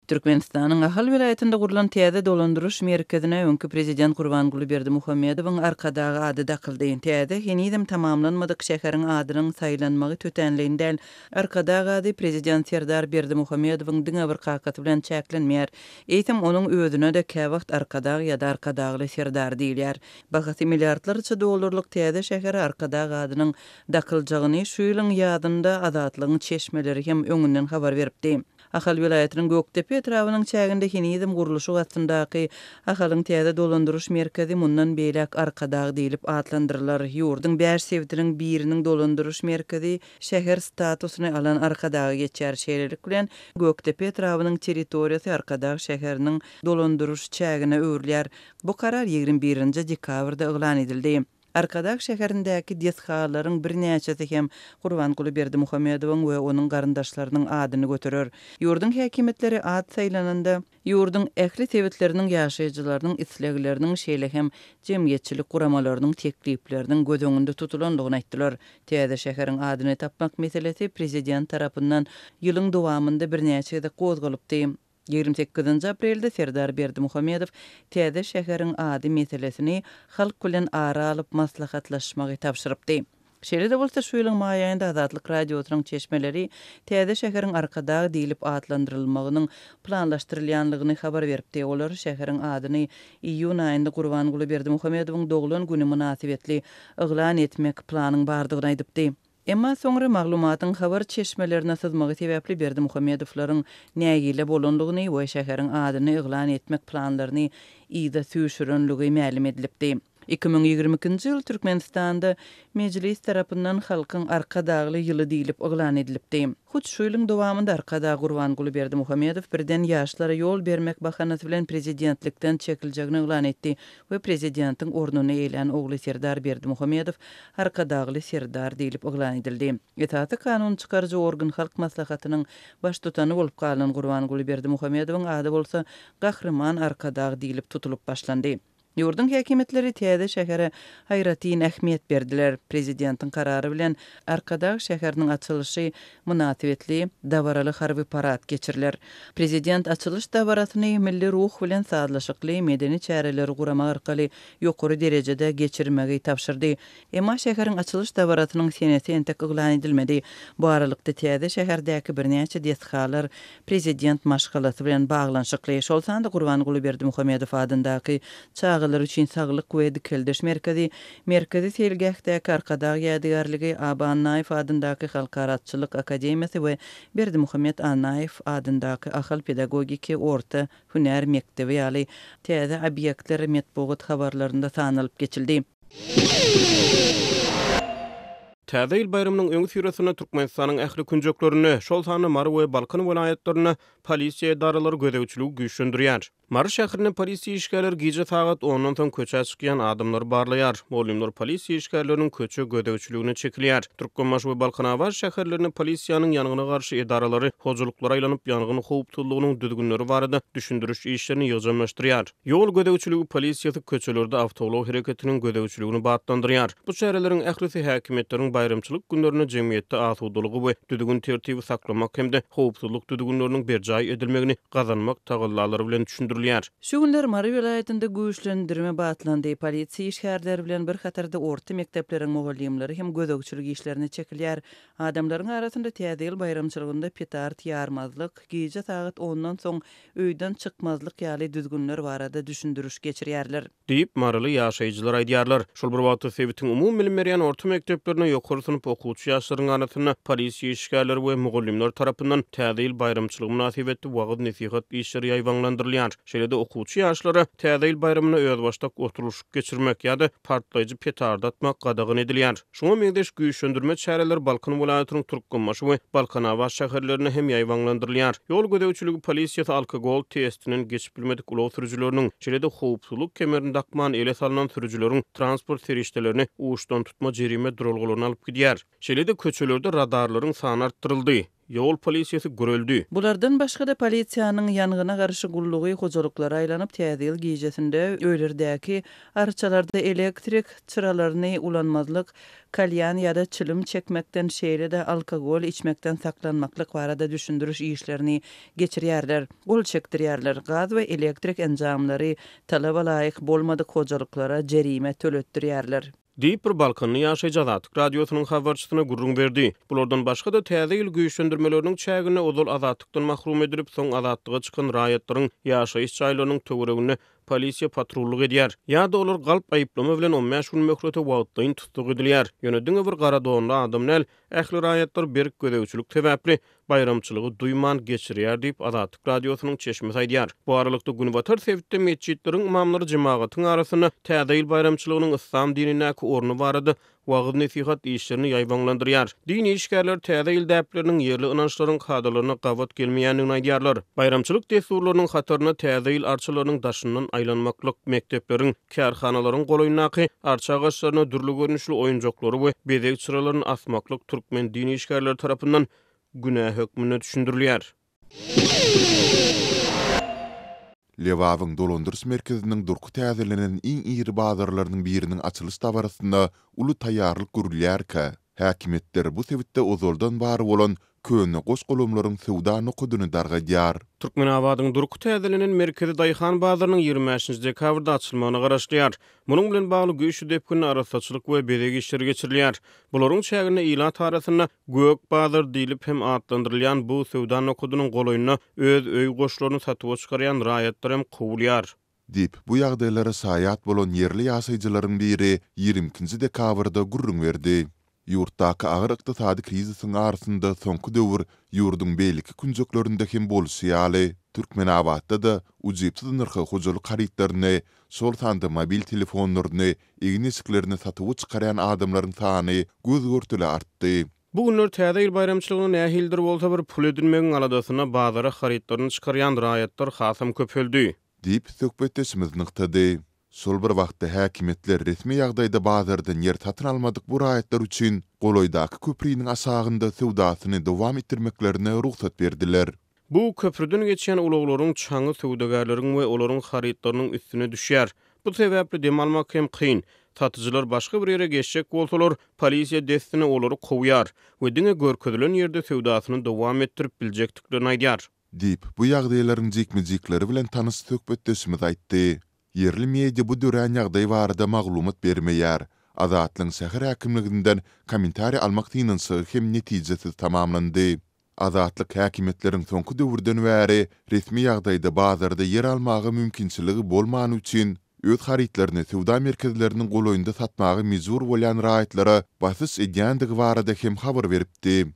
Türkmenistanyň Ahal welaýatynda gurlan täze dolandyryş merkezine öňki prezident Gurbanguly Berdimuhamedowyň Arkadag ady dakyldy. Täze, henizem tamamlanmadyk şäheriň adynyň saýlanmagy tötänleýin däl. Arkadag ady prezident Serdar Berdimuhamedowyň diňe bir kakasy bilen çäklenmeýär. Eýsem, onuň özüne-de käwagt Arkadag ýa-da Arkadagly Serdar diýilýär. Bahasy milliardlarça dollarlyk täze şähere Arkadag adynyň dakyljagyny şu ýylyň ýazynda Azatlygyň çeşmeleri hem öňünden habar beripdi. Ahal welaýatynyň Gökdepe etrabynyň çäginde henizem gurluşyk astyndaky Ahalyň täze dolandyryş merkezi mundan beýläk Arkadag diýlip atlandyrylar. Ýurduň bäş sebitiniň biriniň dolandyryş merkezi şäher statusyny alan Arkadaga geçýär. Şeýlelik bilen, Gökdepe etrabynyň territoriýasy Arkadag şäheriniň dolandyryş çägine öwrülýär. Bu karar 21 nji dekabrda yglan edildi. Arkadag şäherindäki desgalaryň birnäçesi hem Gurbanguly Berdimuhamedowyň we onuň garyndaşlarynyň adyny göterer. Ýurduň häkimiýetleri at saýlananda, ýurduň ähli sebitleriniň ýaşaýjylarynyň islegleriniň, şeýle hem jemgyýetçilik guramalarynyň teklipleriniň göz öňünde tutulandygyny aýtdylar. Täze şäheriň adyny tapmak meselesi prezident tarapyndan ýylyň dowamynda birnäçe gezek gozgalypdy. 28 aprelde Serdar Berdimuhamedow täze şäheriň ady meselesini halk bilen ara alyp maslahatlaşmagy tabşyrypdy. Şeýle-de bolsa, şu ýylyň maý aýynda Azatlyk Radiosynyň çeşmeleri täze şäheriň Arkadag diýlip atlandyrylmagynyň planlaşdyrylýanlygyny habar beripdi. Olar şäheriň adyny iýun aýynda Gurbanguly Berdimuhamedowyň doglan güni mynasybetli yglan etmek planyň bardygyny aýdypdy. Emma soňra maglumatyň habar çeşmelerine syzmagy sebäpli Berdimuhamedowlaryň nägile bolandygyny we şäheriň adyny yglan etmek planlaryny yza süýşürenligi mälim edilipdi. 2022-nji ýyl Türkmenistanda Mejlis tarapyndan Halkyň Arkadagly ýyly diýlip yglan edilipdi. Hut şu ýylyň dowamynda Arkadag Gurbanguly Berdimuhamedow birden ýaşlara ýol bermek bahanasy bilen prezidentlikden çekiljegini yglan etdi we prezidentiň ornuny eýelän ogly Serdar Berdimuhamedow Arkadagly Serdar diýlip yglan edildi. Esasy kanun çykaryjy organ Halk Maslahatynyň Baştutany bolup galan Gurbanguly Berdimuhamedowyň ady bolsa Gahryman Arkadag diýlip tutulyp başlandy. Ýurduň häkimiýetleri täze şähere aýratyn ähmiýet berdiler. Prezidentiň karary bilen Arkadag şäheriniň açylyşy mynasybetli dabaraly harby parad geçiriler. Prezident açylyş dabarasyny milli ruh bilen sazlaşykly medeni çäreleri guramak arkaly ýokary derejede geçirmegi tabşyrdy. Emma şäheriň açylyş dabarasynyň senesi entek yglan edilmedi. Bu aralykda täze şäherdäki birnäçe desgalar prezident maşgalasy bilen baglanyşykly, şol sanda Gurbanguly Berdimuhamedow adyndaky çagalar üçin saglyk we dikeldiş merkezi, Merkezi seýilgähdäki Arkadag ýadygärligi, Aba Annaýew adyndaky Halkara atçylyk akademiýasy we Berdimuhamet Annaýew adyndaky Ahal pedagogiki orta hünär mekdebi ýaly täze obýektler metbugat habarlarynda sanalyp geçildi. Täze ýyl baýramynyň öňüsyrasynda Türkmenistanyň ähli künjeklerinde, şol sanda Mary we Balkan welaýatlarynda polisiýa edaralary gözegçiligi güýçlendirýär. Mary şäherinde polisiýa işgärleri gije sagat ondan soň köçä çykýan adamlary barlaýar. Mugallymlar polisiýa işgärleriniň köçe gözegçiligine çekilýär. Türkmenbaşy we Balkanabat şäherlerinde polisiýanyň ýangyna garşy edaralary hojalyklara aýlanyp, ýangyn howpsuzlygynyň düzgünleri barada düşündiriş işlerini ýygjamlaşdyrýar. Ýol gözegçiligi polisiýasy köçelerde awtoulag hereketiniň gözegçiligini batlandyrýar. Bu çäreleriň ählisi häkimiýetleriň baýramçylyk günlerinde jemgyýetde asudalygy we düzgün-tertibi saklamak hem-de howpsuzlyk düzgünleriniň berjaý edilmegini gazanmak tagallalary bilen düşündirilýär. Şu günler Mary welaýatynda güýçlendirme batlandy. Polisiýa işgärleri bilen bir hatarda orta mekdepleriň mugallymlary hem gözegçilik işlerine çekilýär. Adamlaryň arasynda Täze ýyl baýramçylygynda petard ýarmazlyk, gije sagat ondan soň öýden çykmazlyk ýaly düzgünler barada düşündiriş geçirýärler. Diýip, maryly ýaşaýjylar aýdýarlar. Şol bir wagtda, sebitiň umumybilim berýän orta mekdeplerinde ýokary synp okuwçy ýaşlaryň arasynda polisiýa işgärleri we mugallymlar tarapyndan Täze ýyl baýramçylygy mynasybetli wagyz-nesihat işleri ýaýbaňlandyrylýar. Şeýle-de okuwçy ýaşlara Täze ýyl baýramynda özbaşdak oturylyşyk geçirmek ýa-da partlaýjy petardy atmak gadagan edilýär. Şuňa meňzeş güýçlendirme çäreleri Balkan welaýatynyň Türkmenbaşy we Balkanabat şäherlerinde hem ýaýbaňlandyrylýar. Ýol gözegçiligi polisiýasy alkogol testinden geçip bilmedik ulag sürüjileriniň, şeýle-de howpsuzlyk kemerini dakman ele salnan sürüjileriň transport serişdelerini uçdantutma jerime duralgalaryna alyp gidýär. Şeýle-de köçelerde radarlaryň sany artdyryldy. Ýol polisiýasy güreldi. Bulardan başga-da polisiýanyň ýangyna garşy gullugy hojalyklara aýlanyp, Täze ýyl gijesinde öýlerdäki arçalarda elektrik çyralaryny ulanmazlyk, kalýan ýa-da çilim çekmekden, şeýle-de alkogol içmekden saklanmaklyk barada düşündiriş işlerini geçirýärler, gol çekdirýärler, gaz we elektrik enjamlary talaba laýyk bolmadyk hojalyklara jerime töletdirýärler. Diýip, bir balkanly ýaşaýjy Azatlyk Radiosynyň habarçysyna gürrüň berdi. Bulardan başga-da, Täze ýyl güýçlendirmeleriniň çäginde ozal azatlykdan mahrum edilip, soň azatlyga çykan raýatlaryň ýaşaýyş jaýlarynyň töwereginde polisiýa patrullyk edýär. Ýa-da olar galp aýyplama bilen on bäş gün möhlete wagtlaýyn tussag edilýär. Ýöne diňe bir gara donly adam däl, ähli raýatlar berk gözegçilik sebäpli baýramçylygy duýman geçirýär diýip, Azatlyk Radiosynyň çeşmesi aýdýar. Bu aralykda, günbatar sebitde metjitleriň ymamlary jemagatyň arasynda Täze ýyl baýramçylygynyň yslam dinindäki orny barada wagyz-nesihat işlerini ýaýbaňlandyrýar. Dini işgärler Täze ýyl däpleriniň ýerli ynançlaryň kadalaryna gabat gelmeýändigini aýdýarlar. Baýramçylyk dessurlarynyň hatarynda Täze ýyl arçalarynyň daşyndan aýlanmaklyk, mekdepleriň, Kärhanalaryň golaýyndaky arça agaçlaryna dürli görnüşli oýunjaklary we bezeg çyralaryny asmaklyk türkmen din işgärleri tarapyndan günä hökmünde düşündirilýär. Lebabyň dolandyryş merkeziniň durky täzelenen iň iri bazarlarynyň biriniň açylyş dabarasyna uly taýýarlyk görülýärkä, häkimiýetler bu sebitde ozaldan bar bolan köne goş-golamlaryň söwda nokadyny dargadýar. Türkmenabadyň durky täzelenen merkezi daýhan bazarynyň 25 nji dekabrda açylmagyna garaşylýar. Munuň bilen bagly güýçli depginde arassaçylyk we bezeg işleri geçirilýär. Bularyň çäginde ilat arasynda Gök bazar diýlip hem atlandyrylýan bu söwda nokadynyň golaýynda öz öý goşlaryny satuwa çykarýan raýatlar hem kowulýar. Diýip, bu ýagdaýlara şaýat bolan ýerli ýaşaýjylaryň biri 22 nji dekabrda gürrüň berdi. Ýurtdaky agyr ykdysady krizisiň arasynda soňky döwür ýurduň beýleki künjeklerinde hem bolşy ýaly, Türkmenabatda-da ujypsyz nyrha hojalyk harytlaryny, şol sanda mobil telefonlaryny, egin-eşiklerini satuwa çykarýan adamlaryň sany göz-görtele artdy. Bu günler Täze ýyl baýramçylygyna nähilidir bolsa bir pul edinmegiň aladasynda bazara harytlaryny çykarýan raýatlar hasam köpeldi. Diýip, söhbetdeşimiz nygtady. Şol bir wagtda, häkimiýetler resmi ýagdaýda bazardan ýer satyn almadyk bu raýatlar üçin golaýdaky köpriniň aşagynda söwdasyny dowam etdirmeklerine rugsat berdiler. Bu köprüden geçýän ulaglaryň çaňy söwdagärleriň we olaryň harytlarynyň üstüne düşýär. Bu sebäpli dem almak hem kyn. Satyjylar başga bir ýere geçjek bolsalar, polisiýa dessine olary kowýar we diňe görkezilen ýerde söwdasyny dowam etdirip biljekdiklerini aýdýar. Diýip, bu ýagdaýlaryň jikme-jikleri bilen tanyş söhbetdeşimiz aýtdy. Ýerli media bu dörän ýagdaý barada maglumat bermeýär. Azatlygyň şäher häkimliginden kommentariý almak synanyşygy hem netijesiz tamamlandy. Azatlyk häkimiýetleriň soňky döwürden bäri resmi ýagdaýda bazarda ýer almaga mümkinçiligi bolmany üçin, öz harytlaryny söwda merkezleriniň golaýynda satmaga mejbur bolýan raýatlara basyş edýändigi barada hem habar beripdi.